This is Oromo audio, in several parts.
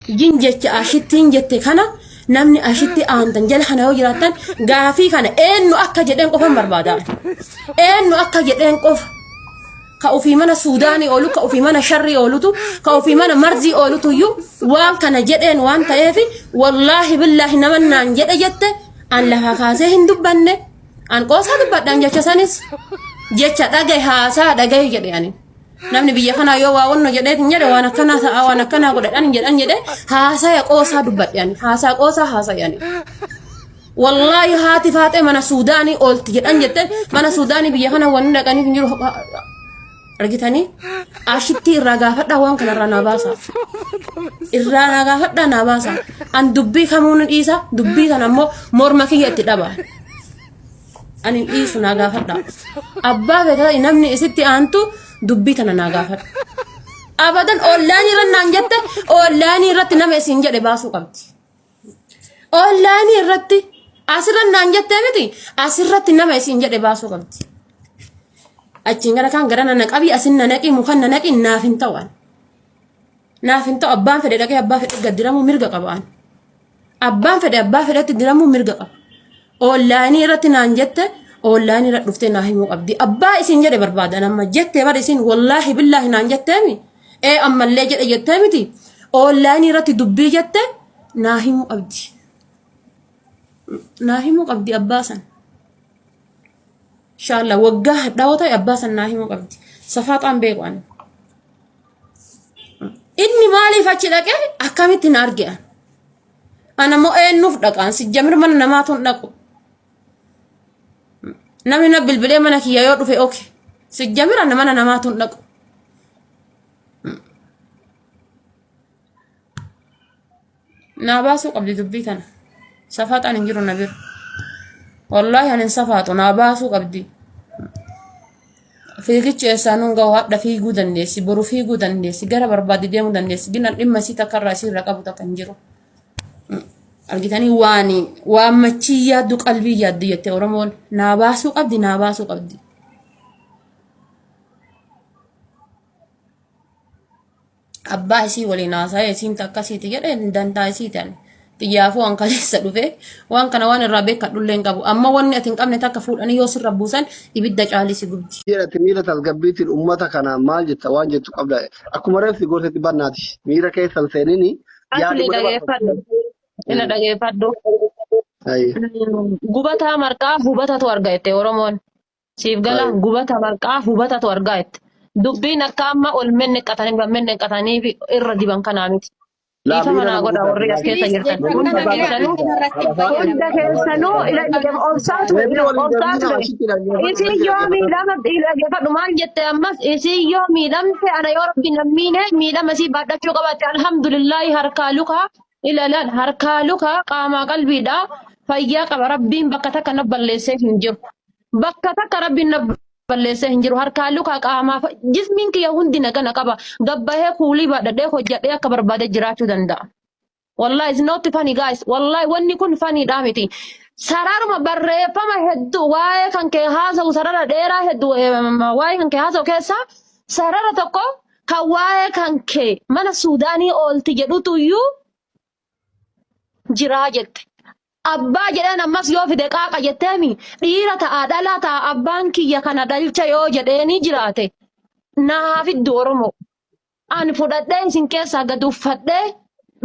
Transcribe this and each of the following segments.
Jin jecha ashittiin jette kana namni ashitti aantan jala kana yoo jiraattan gaafii kana eenyu akka jedheen qofan barbaada. Eenyu akka jedheen qofa. Ka ofii mana Suudaanii oolu, ka ofii mana sharrii oolutu, ka ofii mana marzii oolutu iyyuu waan kana jedheen waan ta'eef wallaahi billaahi nama naan jedhe jette an lafaa kaasee hin dubbanne an qoosaa dubbadhaan jecha sanis jecha dhagaye haasaa dhagaye jedhe ani. Namni biyya kanaa yoo waa wanno jedhee hin jedhe waan akkanaa ta'a waan akkanaa godhadhan hin jedhan jedhe haasaya qoosaa dubbadhe ani haasaa qoosaa haasaya ani. Wallaahi haati faaxee mana Suudaanii oolti jedhan jette mana Suudaanii biyya kana wanni dhaqaniif hin jiru argitanii ashittii irraa gaafadhaa waan kanarraa naa baasa. Irraa naa gaafadhaa naa baasa. An dubbii kamuu ni dhiisa dubbii kana immoo morma kiyya itti dhaba. Ani hin dhiisu naa gaafadha. Abbaa feeta ta'e namni isitti aantu dubbii tana naa gaafadha. Abadan oonlaayinii irra naan jette oonlaayinii irratti nama isin jedhe baasuu qabdi. Oonlaayinii irratti asirra naan jettee miti asirratti nama isin jedhe baasuu qabdi. Achiin gara kaan gara na qabii asin na naqii mukan na naqii naaf hin ta'u. Naaf hin ta'u abbaan fedhe dhaqee abbaa fedhe gad diramuu mirga qaba ani. Abbaan fedhe abbaa fedhetti diramuu mirga qaba. Oonlaayinii irratti naan jette oonlaayinii irra dhuftee naa himuu qabdi. Abbaa isin jedhe barbaadan amma jettee bar isin wallaahi billaahi naan jetteemi. Ee ammallee jedhe jettee miti. Oonlaayinii irratti dubbii jette naa himuu qabdi. Naa himuu qabdi abbaa san. Inshallah waggaa hadhaawoo ta'e abbaa san naa himuu qabdi. Safaaxaan beeku ani. Inni maaliif achi dhaqe akkamitti na arge an? Ana immoo eenyuuf dhaqaan si jamir mana namaatu hin dhaqu. Namni na bilbilee mana kiyya yoo dhufe oke. Si jamir ana mana namaatu hin dhaqu. Naa baasuu qabdi dubbii tana. Safaaxaan hin jiru na bira. Wallaahi ani hin safaaxu naa baasuu qabdi. Fiigichi eessaa nuun gahu hadha fiiguu dandeessi boru fiiguu dandeessi gara barbaadde deemuu dandeessi ginan dhimma isii takka irraa isii irra qabu takka hin jiru. Argitanii waan waan machii yaaddu qalbii yaaddu jette Oromoon naa baasuu qabdi naa baasuu qabdi. Abbaa isii waliin haasa'ee isiin takkasiiti jedhe dantaa isiiti ani. Xiyyaafuu an kaleessa dhufe waan kana waan irraa beekadhullee hin qabu. Amma wanni ati hin qabne takka fuudhanii yoo sirra buusan ibidda caalii si gubdi. Jedhati miira tasgabbiitiin uummata kanaan maal jetta waan jettu qabda. Akkuma reefsi gorsetti bannaati. Miira keessan seenini Asli yaaduma dhageeffadhu. Ila dhageeffadhu. Ayi. Gubataa marqaa hubatatu arga jette Oromoon. Siif gala Ayi. gubata marqaa hubatatu argaa jette. Dubbiin akka amma ol menneqqatanii menneqqatanii irra diban kanaa miti. Laa Dhiifama miira naa nama godha guddaa warri as keessa Please jirtan. jecha Hunda akkana kana keessanuu kanarratti hin hunda fayyadamu. keessanuu ila obsaa ture Deebii ila waliin obsaa deebiin ture. ashitti dhaggeeffadhu Isin irratti yoo dhaggeeffadhu. miidhama dhaggeeffadhu maal jette ammas isin yoo miidhamte ana yoo rabbi na miine miidhama isii baadhachuu qabaatte alhamdulillaahi harkaa lukaa ila laal harkaa lukaa qaamaa qalbiidha fayyaa qaba rabbiin bakka takka na balleessee hin jiru. Bakka takka rabbiin na balleessee hin jiru. Harkaa lukaa qaamaa jismiin kiyya hundi naga na qaba. Gabbahee kuulii baadhadhee hojjadhee akka barbaade jiraachuu danda'a. Wallahi it's not funny guys. Wallahi wanni kun funny dha miti. Sararuma barreeffama hedduu waa'ee kan kee haasa'u sarara dheeraa hedduu waa'ee kan kee haasa'u keessaa sarara tokko kan waa'ee kan kee mana Suudaanii oolti jedhutu iyyuu jiraa jette. Abbaa jedheen ammas yoo fide qaaqa jetteemi dhiira ta'a dhalaa ta'a abbaan kiyya kana dhalcha yoo jedheeni jiraate na haa fiddu Oromoo. Ani fudhadhee isin keessaa gad uffadhee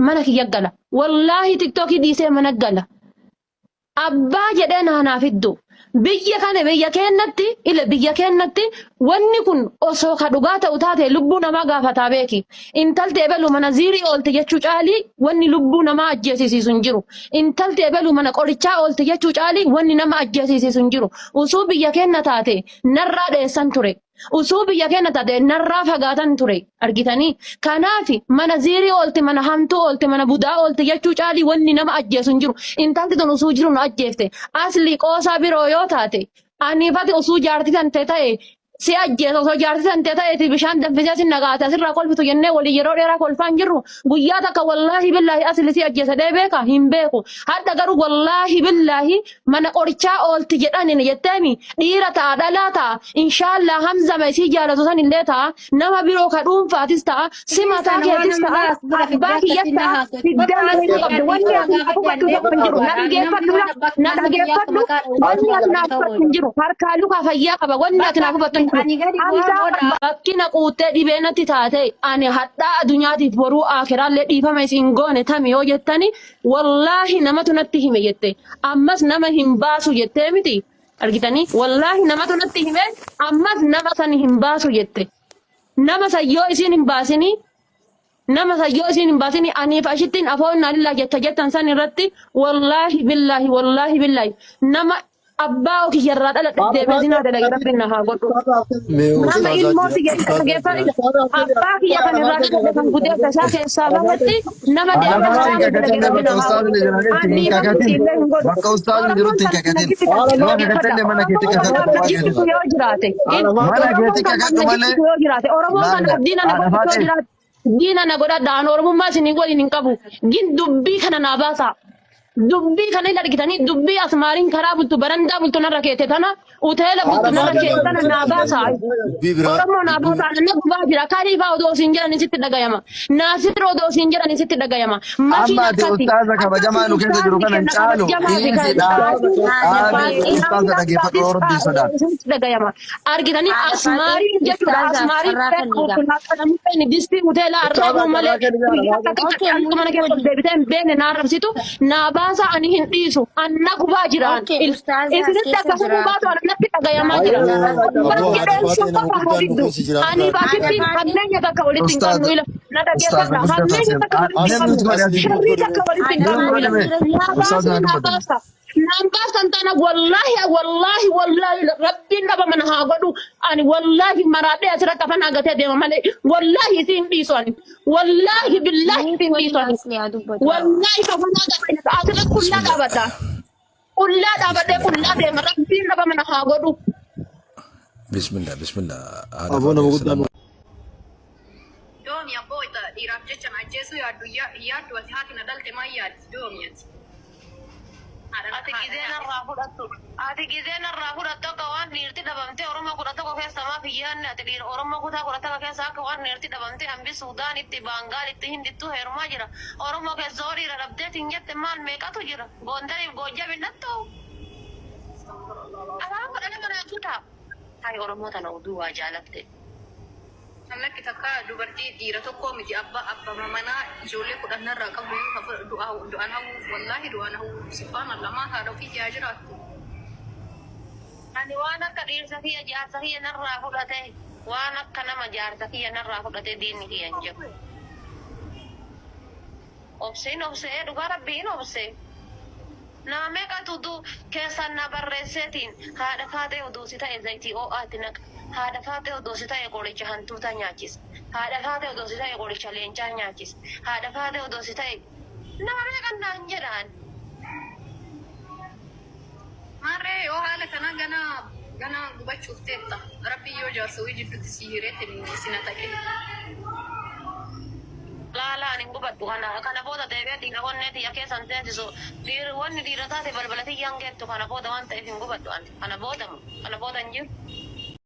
mana kiyya gala. Wallaahi tiktookii dhiisee mana gala. Abbaa jedhee naa naa fiddu. Biyya kana biyya keennatti ila biyya keennatti wanni kun osoo ka dhugaa ta'u taate lubbuu namaa gaafataa beeki. Intalti ebelu mana ziirii oolte jechuu caalii wanni lubbuu namaa ajjeesisiisu hin jiru. Intalti ebelu mana qorichaa oolte jechuu caalii wanni nama ajjeesisiisu hin jiru. Usuu biyya keenna taate narraa dheessan ture. Usuu biyya keenna taate narraa fagaatan ture. Argitanii? Kanaaf mana ziirii oolte, mana hamtuu oolte, mana budaa oolte jechuu caalii wanni nama ajjeesu hin jiru. Intalti tun usuu jiru nu ajjeefte. Asli qoosaa biroo yoo taate aniifati usuu jaartii tante ta'e Si ajjeesa osoo jaarsi san ta'e ta'eeti bishaan danfisee si naqaate asirraa kolfitu jennee walii yeroo dheeraa kolfaan jirru guyyaa takka wallaahi billaahi asli si ajjeesa dhee beeka hin beeku. Hadha garuu wallaahi billaahi mana qorichaa oolti jedhaniin jetteemi dhiira ta'a dhalaa ta'a inshaallaa hamzama isii jaalatu san illee ta'a nama biroo ka dhuunfaatis ta'a si mataa keetis ta'a abbaa kiyyas ta'a fiddaan hin qabdu wanni ati naaf hubattu tokko hin jiru na dhageeffadhu na dhageeffadhu wanni ati naaf hubattu hin jiru harkaa lukaa fayyaa qaba wanni ati naaf hubattu hin jiru. Ani gadi bu'aa Hamzaa booda bakki na quuttee dhibee natti taate ani hadhaa addunyaatiif boruu akiraallee dhiifama isin goone tami yoo jettani wallaahi namatu natti hime jette ammas nama hin baasu jettee miti argitanii wallaahi namatu natti hime ammas nama san hin baasu jette nama san yoo isin hin baasinii nama san yoo isin hin baasinii aniif ashittiin afoon naalillaa jetta jettan san irratti wallaahi billaahi wallaahi billaahi nama abbaa kiyyarraa dhaladhe deebi'ee zinaa dalage rabbiin na haa godhu. Mee Nama ustaazaa ilmoo jira tiyya ustaazaa dhageeffadhu jira. abbaa kiyya kan irraa dhaladhe kan gudeessa isaa keessaa bahutti nama Haadha deebi'ee faatee hin haraama dalage kakatin rabbiin bakka na haa ustaazni godhu. jira jetti hin Ani kakatin. illee hin godhu. Bakka ustaazni Oromoon jirutti hin kan na kakatin. jibbitan Yoo dhaggeeffadha. kakatte mana keetti Oromoon kan kakadhu waan na kophaa jibbitu keetti. yoo jiraate Mana Oromoon keetti kan waan kakadhu na malee jibbitu yoo jiraate Oromoon kan laala diina na haadha godhatu yoo faatee. jiraate diina na godhadha ani Oromummaa isinii waliin hin qabu. Gin dubbii kana naa baasaa. Dubbii kana hin argitanii dubbii asmaariin karaa bultu barandaa bultu narra keette tana uteela bultu narra keette tana naa baasaa. Dubbii biraa Oromoo naa dubbii baasaa na gubaa jira kaliifaa odoo isin jedhan sitti dhagayama. Naasir odoo isin jedhan sitti dhagayama. Makiin Amma ati akkati ustaaza kabajamaa akkati nu keessa jiru ustaazni kana hin kenna caalu kabajamaa fi dhiisi kan dhaabi dhaabi ustaaza dhaggeeffadhu yoo rabbiin sodaate. sitti dhagayama. Argitanii haadha faatee asmaariin jechuudha ustaazaaf asmaariin carraa kenniga. fe'u distii uteela arrabuu malee guyyaa takka Okay, akka mana muut keessa ol godhi. deebitee hin beekne na arrabsitu naa baasa ani hin dhiisu anna gubaa jira an Okay, ustaazaaf isinitti keessa dhagahamuu baatu jiraatu. ana natti dhagayamaa jira Aboo abbaan haadha jedheen faatee sun nama qofa haa guddaan nu diddu keessa jira ani irraa Haadha baakittiin faatee hammeenya takka walitti hin qabnu Ustaaza ila na ustaaza dhageeffadha guddaa hammeenya taasise. takka walitti hin Mee qabnu mute godhi Asli asli. mute sharrii godhi takka walitti hin haadha qabnu Mute ila godhi faatee mee. naa Ustaaza baasa haa naa dubbatan. baasa naan baasan tana wallaahi wallaahi wallaahi rabbiin dhaba mana haa godhu ani wallaahi maraadhee asirratti afaan hagatee deema malee wallaahi isin dhiisu ani wallaahi billaahi muut isin godhi dhiisu ani asli haa dubbatu. wallaahi kafan hagatee asirratti qullaa Bismillah. dhaabadha qullaa dhaabadhee qullaa deema rabbiin dhaba mana haa godhu. Bismillah bismillah haadha Aboo nama faatee guddaa salaam. Doomi abboo itti dhiiraaf jecha na ajjeesuu yaaddu yaaddu ati haati na dhalte maal yaaddi doomi ati. Ati gizee narraa fudhattu. Ati gizee narraa fudhattu akka waan dhiirti dhabamtee Oromoo 11 keessa maaf hin yaadne ati dhiira Oromoo kutaa 11 keessa akka waan dhiirti dhabamtee hambi Suudaanitti Baangaalitti Hindittuu heerumaa jira. Oromoo keessa hoo dhiira dhabdeeti hin jette maal meeqatu jira. Gondariif Goojjam hin dhattuu. Afaan 12 naa kutaa. Hayi Oromoo tana oduu waa jaalatte. Lakki takka dubartii dhiira tokkoo miti abba abbama manaa ijoollee 10 narraa qabdu yoo du'aan hawwuuf wallaahi du'aan hawwuuf subhaanallah maa haadha ofii yaa jiraattu. Ani waan akka dhiirsa kiyya jaarsa kiyya narraa fudhate waan akka nama jaarsa kiyya narraa fudhate diinni kiyya hin jiru. Obseen obsee dhugaa rabbiin obsee. Nama meeqatu du keessaan na barreesseetiin haadha faatee oduu si ta'e zayitii ho'aatti naqa. Haadha faatee oduu si ta'e qoricha hantuutaa nyaachisa. Haadha faatee oduu si ta'e qoricha leencaa nyaachisa. Haadha faatee oduu si ta'e nama meeqan naan jedhaan. Maarree yoo haala kanaa gana gana gubachuuf teetta rabbi yoo jaarsa wayii jidduutti si hireetti si na taqe. Laala ani hin gubadhu kana kana booda deebi'ee dhiira onnee tiyya keessa hin teessisu. Dhiirri wanni dhiira taate balbala tiyyaan geettu kana booda waan ta'eef hin gubadhu ani. Kana booda moo kana booda hin jiru.